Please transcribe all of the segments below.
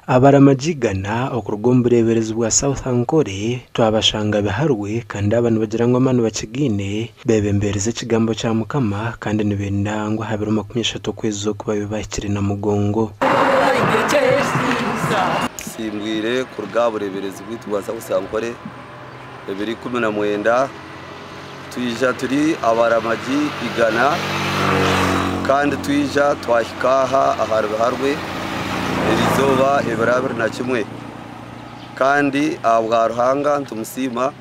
Abaramagi igana okuruga omu bureeberezi bwa South Ankole twabashanga Biharwe kandi aba nibagira ngu amaani bakigaine beebembeerize ekigambo kya Mukama kandi nibenda ngu aha biro 30 okwezi oku babe bahikire Namugongo. Nsimbwire kuruga aha bureeberezi bwaitu bwa South Ankole ebiro 19 twija turi abaramagi igana kandi twija twahika aha ahari Biharwe erizooba ebiro 21 kandi ahabwa Ruhanga nitumusiima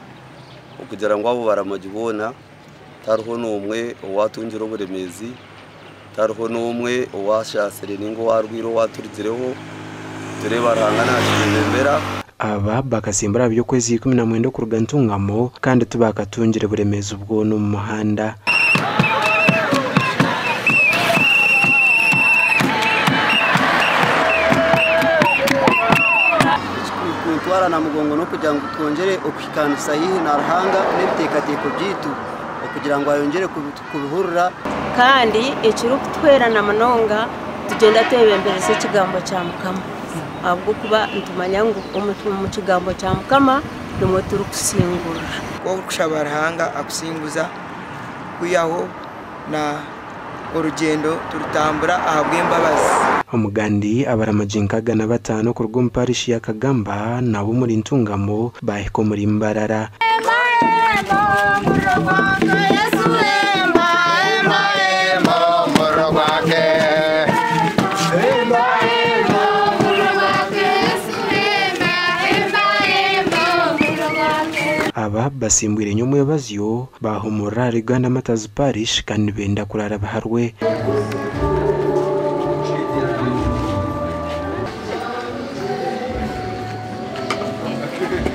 okugira ngu abo baramagi boona tariho n'omwe owatungire oburemeezi, tariho n'omwe owashaasire ninga owarwaire owaturigireho, nitureeba Ruhanga naatwebembera. Aba bakasimbura aha by'okwezi 19 okuruga Ntungamo kandi tibakatungire buremeezi bwona omu muhanda. Ekirikuntwara Namugongo n'okugira ngu twongyere okuhikaanisa haihi na Ruhanga n'ebiteekateeko byaitu okugira ngu ayongyere kubihurira. Kandi ekirikutuhwera na munonga nitugyenda twebembereza ekigambo kya Mukama ahabw'okuba nitumanya ngu omu kigambo kya Mukama nimwo turikusingurira. Ku orikushaba Ruhanga akusinguza kwihaho na orugyendo turutambura ahabw'embabazi. Omugandi abaramagi nkaga na bataano okuruga omu parishi ya Kagamba nabo omuri Ntungamo baahika omuri Mbarara. Aba basimbwire nyomwebazyo baahumurira ahari Uganda Martyrs Parish kandi nibenda kuraara Biharwe.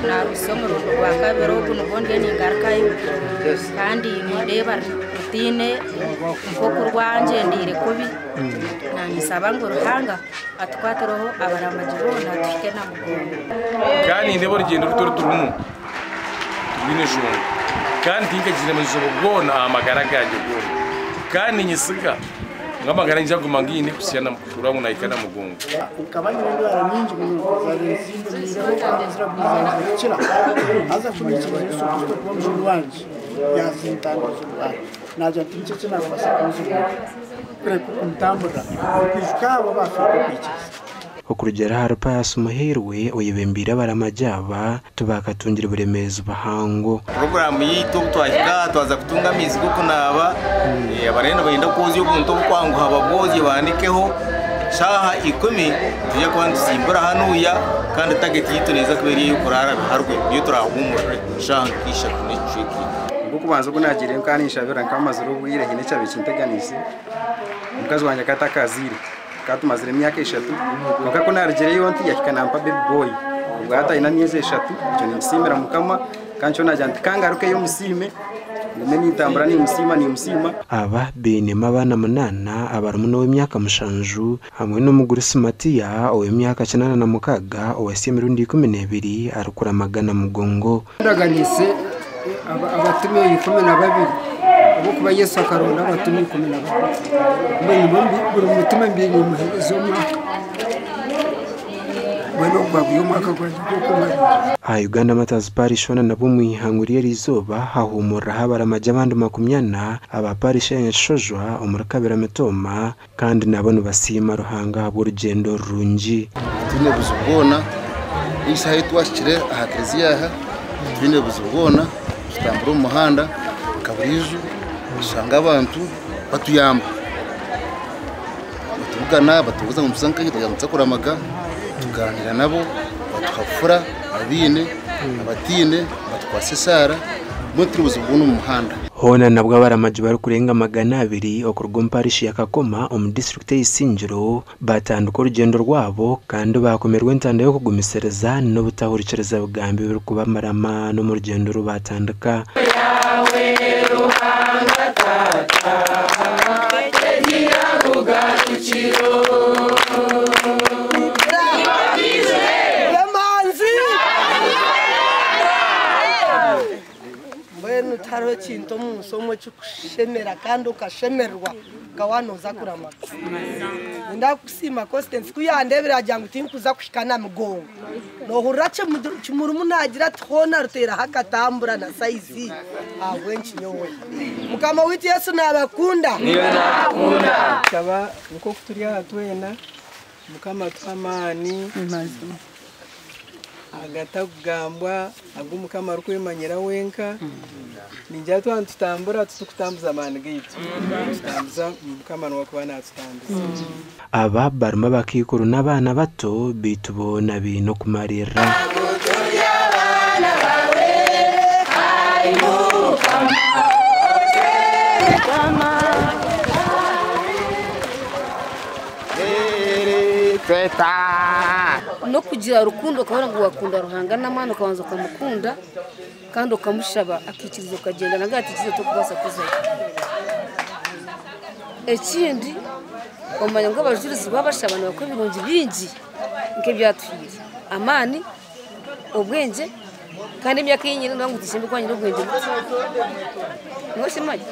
Naruhisa omurundi gwa kabiri ogu nibwo ndiyo ningarukayo kandi nindeeba rutaine nk'oku rwangyendeire kubi. Niinyeshaba ngu Ruhanga atukwatireho abaramagi boona tuhike Namugongo. Kandi nindeeba orugyendo rutu oru turimu tirwine nshonga kandi tinkagiire buzibu bwona aha magara gangye goona. Kandi niinyesiga ngu amagara niinyija kuguma ngiine kuhitsya kureba ngu naahika Namugongo. Nkaba nyine endwara nyingi munonga ezaabaire zingumiireho kandi ziragumizaamu kukira. Haza ku naikiriize Yesu Kristo kuba omujuni wangye, yaazintangira ezo ndwara. Naagira nti niki eki naakubaasa kunzibira kureka okumutamburira, okwijuka abo abaafiire okwikiriza. Okurugiirira ahari Pius Muhairwe oyebembeire abaramagi aba, tibakatungire buremeezi buhango. Puroguraamu yaitu obu twahika aha twaza kutunga amaizi g'okunaaba, abariyo nibenda kwozya obuntu obukwanguha babwozye baanikeho. Shaaha ikumi nitwija kuba nitusimbura hanuuya kandi tageti yaitu neeza kuba eri ey'okuraara Biharwe niyo turaahuumurire shaaha nka ishatu n'ekicweka. Ogw'okubanza ogu naagiireyo nkaba ninshabira nkaba mazire obwire haine ekyabaire kinteganiise, omukazi wangye akaba atakazaire. Tukaba tumazire emyaka eshatu kwonka ku naarugireyo nti yahika nampa baby boy obwo hati aine emyezi eshatu ekyo ninkisiimira Mukama kandi nikyo naagira nti kangarukeyo musiime ngume nintambura nimusiima nimusiima. Aba bainemu abaana munaana abarimu n'ow'emyaka mushanju hamwe n'omugurusi Matia ow'emyaka 86 owasya emirundi 12 arikuramaga Namugongo. Yandaganiise abatume 12, ahabw'okuba Yesu akaronda abatume 12. Mbwenu buri mutume mbaire nimuheereza omwaka. Mbwenu ogu gwaba guri omwaka gwangye gw'okumarira. Aha Uganda Martyrs Parish hoona nabwo omu ihangwe ry'eriizooba hahuumuriraho abaramagi abandi 40 aba parish ya Nyakishojwa omuri Kabira Mitooma kandi nabo nibasiima Ruhanga ahabw'orugyendo rurungi. Titwine buzibu bwona, n'eshaaha ei twahikire aha kereziya aha titwine buzibu bwona, nitutambura omu muhanda nka buriijo tushanga abantu batuyamba, batubugana batubuuza ngu nituza nkahi tubagira ngu nituza kuramaga, tugaaniira nabo batuha bufura abaine, abataine batukwatsa esaara mbwenu titwine buzibu bwona omu muhanda. Hoona nabwo abaramagi barikurenga 200 okuruga omu parishi ya Kakoma omu disiturikiti eya Isingiro baatandika orugyendo rwabo kandi baakomerwa entanda y'okugumisiriza n'obutahurikiriza bigambo ebirikubamara amaani omu rugyendo oru baatandika. Mbwenu tihariho ekintu omu nsi omwe ekikushemera kandi okashemererwa nka waanoza kuramaga. Ninda kukusiima Constance ku yandeebire agira ngu tinkuza kuhika na migongo. Noohurira Kimurimu naagira ati hoona ruteeraho akatambura na sayizi ahabw'enki nyowe. Mukama waitu Yesu naabakunda? Nshaba nk'oku turi aha twena Mukama atuhe amaani agatakugambwa agu Mukama arikwemanyira wenka. Ningira twaba nitutambura titukutambuza amaani gaitu, nitutambuza Mukama niwe arikuba natutambuza. Aba barimu abakaikuru n'abaana bato beitu boona baine okumariirira. N'okugira rukundo okabona ngu wakunda Ruhanga n'amaani okabanza okamukunda kandi okamushaba akaikiriza okagyenda nangwa yataikiriza tokubaasa kuzayo. Ekindi omanya ngu abajurizi waabashaba nibakuha ebirungi bingi nk'ebyatuhaire amaani, obwengye kandi emyaka ei nyine noba ngu tinshemereire kuba nyine obwengye buti. Niwe okimanyi.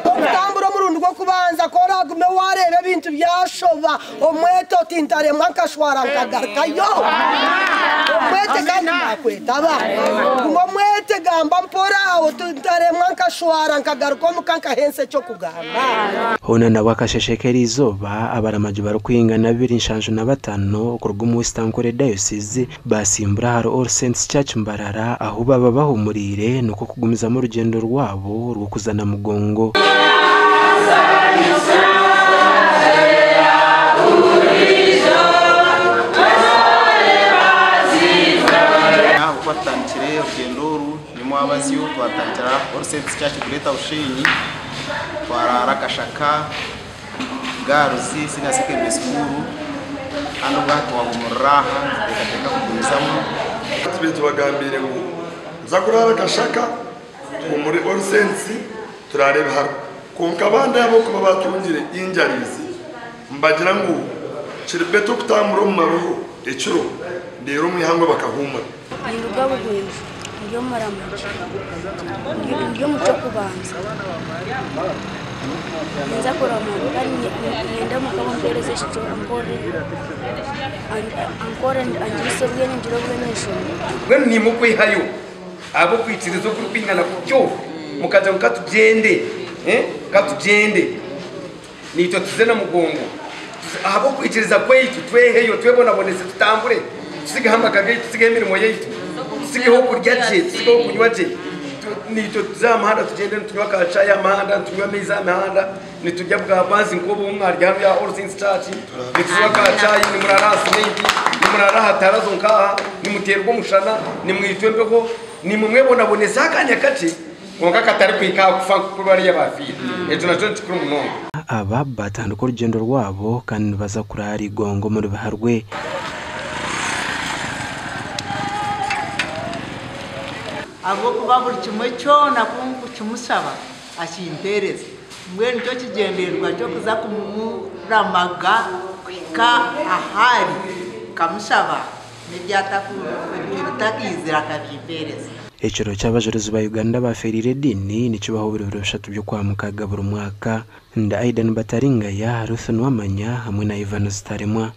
Okutambura omurundi gw'okubanza ku oraagume waareeba ebintu byashoba, omwete oti ntaremwa nkashwara nkagarukayo. Omwete kandi naakwetaba. Guma omwete gamba mpora oti ntaremwa nkashwara nkagaruka omuka nkaha ensi eky'okugamba. Hoona nabwo akasheeshe k'eriizooba, abaramagi barikwingana 275 okuruga omu West Ankole Diocese Baasimbura ahari All Saints Church Mbarara ahu baba bahumuriire nikwo kugumizamu orugyendo rwabo rw'okuza Namugongo. Obu twatandikire orugyendo oru nyomwabazyo twatandikira All Saints Church Greater Bushenyi twaraara Kashaka Girls Senior Secondary School kandi obwa hati twahumurira aha nituteekateeka kugumizamu. Tubaire tubagambiire ngu nituza kuraara Kashaka tuhumure All Saints turaare Biharwa kwonka abandi ahabw'okuba batungire injuries nibagira ngu kiri better okutambura omu maroho ekiro reero omu ihangwe bakahuumura. Ninduga Buhweju ndi omuramugi, ndi omu ky'okubanza ninza kuramaga kandi niinyenda Mukama ampereze ekyo ankorere angirise obwengye ngire obwengye nshome. Mbwenu naimwe okwehayo ahabw'okwikiriza okurikwingana kutyo, mukagira ngu ka tugyende, ka tugyende. Naitwe tuze na mugongo ahabw'okwikiriza kwaitu, tweheyo, twebonabonese, tutambure, tutsigeho amaka gaitu, tutsigeho emirimo yaitu, tutsigeho okurya gye, tutsigeho okunywa gye, naitwe tuze aha muhanda tugyende nitunywa ka chai aha muhanda, nitunywa amaizi aha mihanda, niturya bwa banzi nk'obu mwarya hanu aha All Saints Church, nitunywa ka chai, nimuraara aha simenti, nimuraara aha tarazo nk'aha, nimuteerwa omushana, nimwitwa embeho, naimwe mwebonaboneseho akanya kakye. Kwonka katarikuhika aha kufa nk'oku bariya baafiire. Ekyo nakyo ni kikuru munonga. Aba baatandika orugyendo rwabo kandi nibaza kuraara Igongo omuri Biharwe. Ahabw'okuba buri kimwe kyona ku nkukimushaba akimpeereza. Mbwenu nikyo kigyendererwa ky'okuza kumuramaga kuhika ahu ari nkamushaba n'ebitakaizire akabimpeereza. Ekiro ky'Abajurizi ba Uganda abaafeereire ediini nikibaho buri biro bishatu by'Okwamukaaga buri mwaka. Ndi Aidan Bataringaya, Ruth Nuwamanya hamwe na Ivan Zitaremwa.